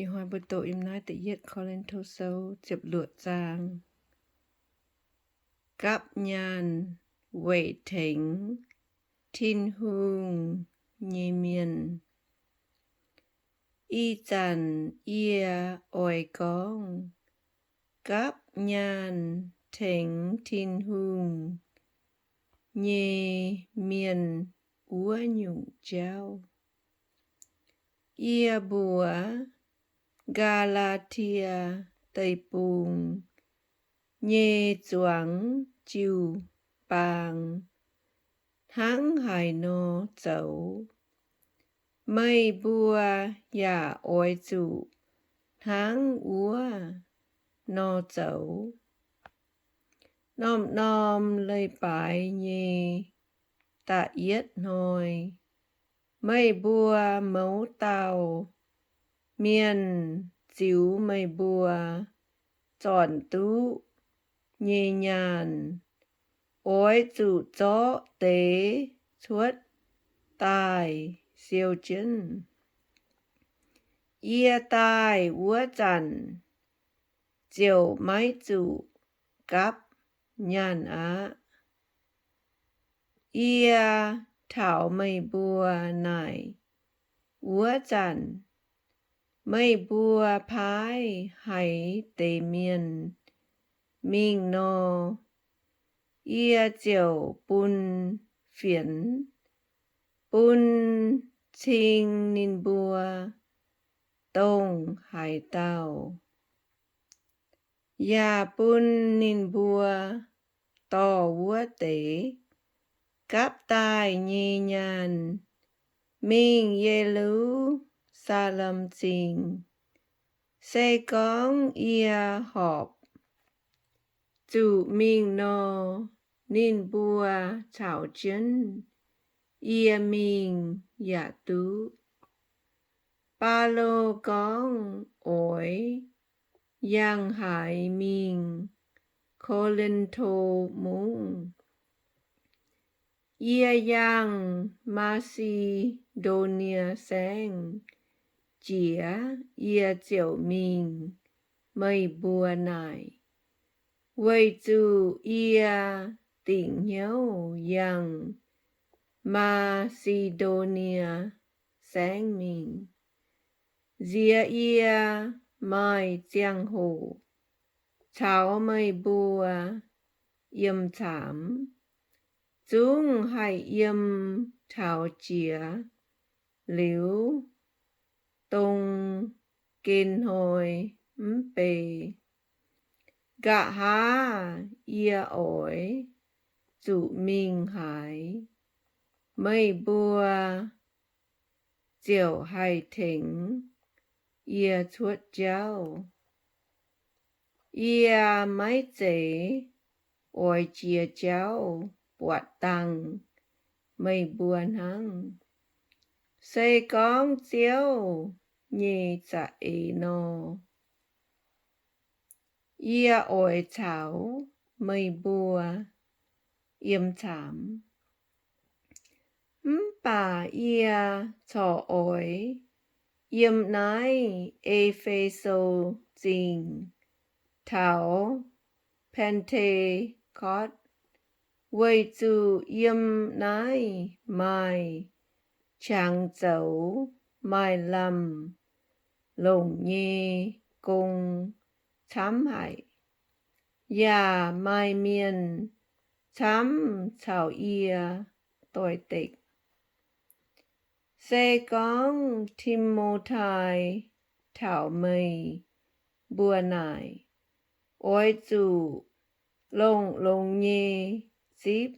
Ih hnoi mbuo doqc yiem naaiv Da'yietv Ko^lin^to Sou ziepc luoqc zaang. Gapv nyaanh weic tengx Tin-Hungh nyei mienh. Ih zanc yie oix gorngv gapv nyaanh tengx Tin-Hungh nyei mienh wuov nyungc jauv. Yie mbuox Gaa^laa^tie Deic-Bung nyei zuangx jiu-baang hnangv haaix nor zoux, meih mbuo yaac oix zuqc hnangv wuov nor zoux. Norm-norm leiz-baaix nyei da'yietv hnoi, meih mbuo mouz dauh mienh ziux meih mbuo zornc duqv nyei nyaanh oix zuqc zorqv deix cuotv daaih siou jienv. Yie daaih wuov zanc ziouc maiv zuqc gapv nyaanh aqv. Yie taux meih mbuo naaic wuov zanc, meih mbuo paaiv haaix deix mienh mingh nor, yie ziouc bun fienx bun cing ninh mbuo dongh haaix dauh, yaac bun ninh mbuo dorh wuov deix gapv daaih nyei nyaanh mingh Ye^lu^saa^lem Zingh. Se gorngv yie horpc zuqc mingh nor, ninh mbuo caux jienv yie mingh yaac duqv. Baulo gorngv oix yangh haaix mingh Ko^lin^to Mungv. Yie yangh Maa^si^ndo^nie Saengv jiex yie ziouc mingh meih mbuo naaic, weic zuqc yie dingc hnyouv yangh Maa^si^ndo^nie Saengv mingh. Nziex yie maaih ziangh hoc caux meih mbuo yiem caamx, zungv haih yiem taux jiex liuz dong gen hnoi mv bei. Nqa'haav yie oix zuqc mingh haaix, meih mbuo ziouc haih tengx yie cuotv jauv. Yie maiv zeiz oix jiex jauv buatc dangh meih mbuo hnangv. Se gorngv Ziouv nyei za'eix nor, yie oix caux meih mbuo yiem caamx. Mv baac yie corc oix yiem naaiv E^fe^so Zingh taux Pen^te^kotv, weic zuqc yiem naaiv maaih qangx zoux maaih lamh longc nyei gong camv haic, yaac maaih mienh camv caux yie doix-dekc. Se gorngv Ti^mo^tai taux meih mbuo naaic, oix zuqc longx-longx nyei zipv.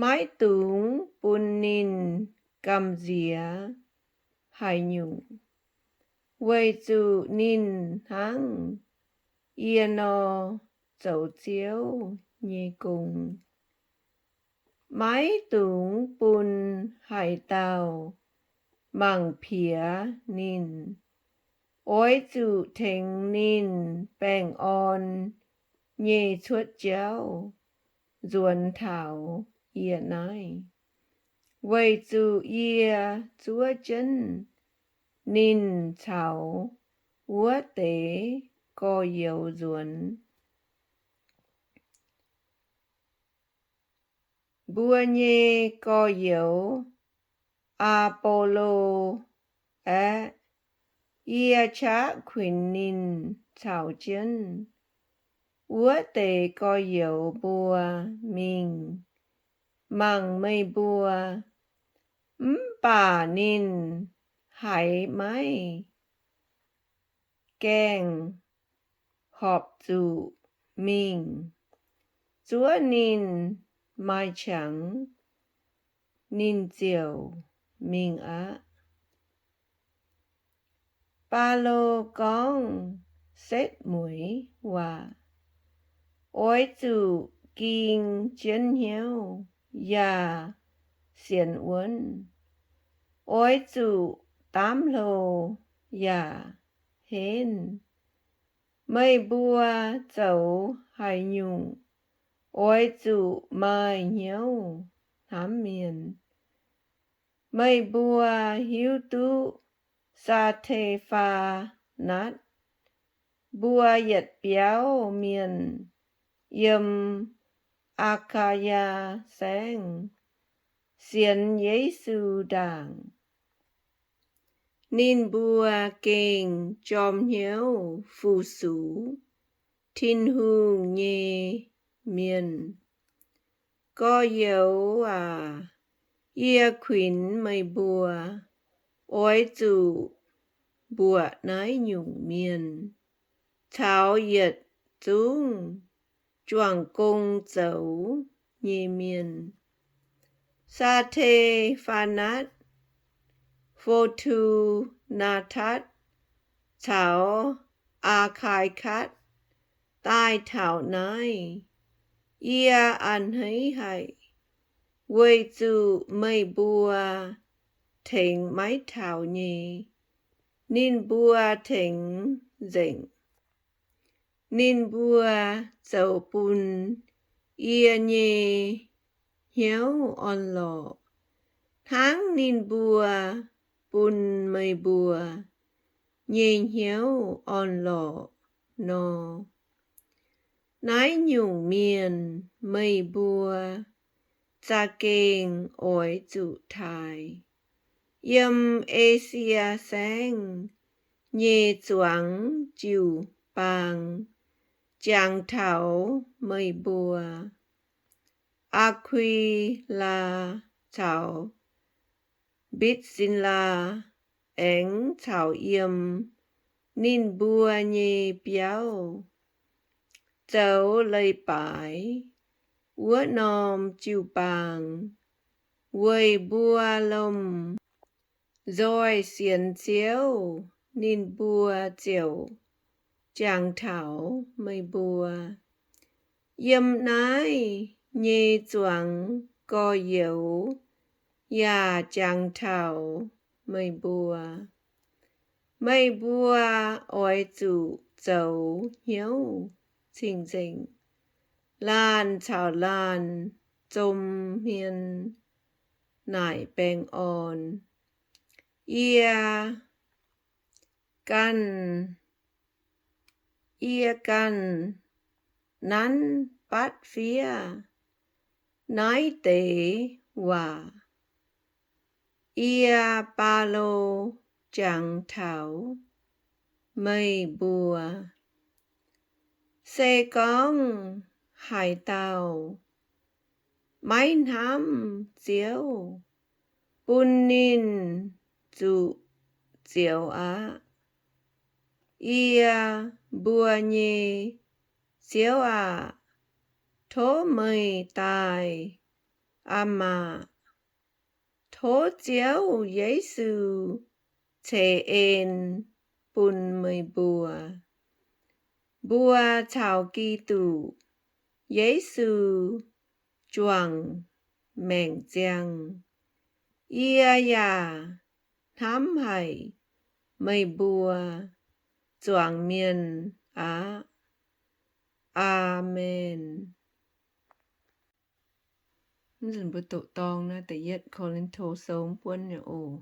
Maiv dungx bun ninh gamh nziex haaix nyungc, weic zuqc ninh hnangv yie nor zoux Ziouv nyei gong. Maiv dungx bun haaix dauh mangc piex ninh. Oix zuqc tengx ninh baengh orn nyei cuotv jauv nzuonx taux yie naaiv, weic zuqc yie zuov jienv ninh caux wuov deix gorx-youz nzuonx. Mbuo nyei gorx-youz, Apolo, aeqv, yie qaqv kuinx ninh caux jienv wuov deix gorx-youz mbuo mingh mangc meih mbuo. Mv baac ninh haiz maiv gaengh horpc zuqc mingh. Zuov ninh maaih qangx, ninh ziouc mingh aqv. Baulo gorngv setv mueiz waac. Oix zuqc ging jienv hnyouv yaac sienx wuonv. Oix zuqc daamv hlo yaac henv. Meih mbuo zoux haaix nyungc, oix zuqc maaih hnyouv hnamv mienh. Meih mbuo hiuv duqv Saa^te^faa^natv mbuo yietc biauv mienh yiem Aa^kaa^yaa Saengv sienx Yesu ndaangc. Ninh mbuo gengh jorm hnyouv fu-sux Tin-Hungh nyei mienh. Gorx-youz aac, yie kuinx meih mbuo oix zuqc mbuoqc naaiv nyungc mienh caux yietc zungv juangc gong zoux nyei mienh. Saa^te^faa^natv, Fo^tu^naa^tatv, caux Aa^kai^katv daaih taux naaiv. Yie a'hneiv haic weic zuqc meih mbuo tengx maiv taux nyei, ninh mbuo tengx nzengc. Ninh mbuo zoux bun yie nyei hnyouv orn-lorqc, hnangv ninh mbuo bun meih mbuo nyei hnyouv orn-lorqc nor. Naaiv nyungc mienh meih mbuo za'gengh oix zuqc taaih. Yiem Esie Saengv nyei zuangx jiu-baang jangx taux meih mbuo. Aa^kui^laa caux Mbitv^sin^laa aengx caux yiem ninh mbuo nyei biauv zoux leiz-baaix wuov norm jiu-baang weic mbuo lomh nzoih sienx Ziouv, ninh mbuo ziouc jangx taux meih mbuo. Yiem naaiv nyei zuangx gorx-youz yaac jangx taux meih mbuo. Meih mbuo oix zuqc zoux hnyouv cing-nzengc, laanh caux laanh zom hmien naaic baengh orn. Yie ganh, yie ganh nanv batv fiev naaiv deix waac. Yie, Baulo, jangx taux meih mbuo. Se gorngv haaix dauh maiv hnamv Ziouv, bun ninh zuqc zioux aqv. Yie, mbuo nyei Ziouv aac, tov meih daaih, aa maah! Tov Ziouv Yesu ceix en bun meih mbuo. Mbuo caux Giduc Yesu juangc maengc ziangh. Yie yaac hnamv haic meih mbuo zuangx mienh aqv. Aamen. Mbuo doqc dorng naaiv da'yietv Ko^lin^to Sou mv buonv nyei oc.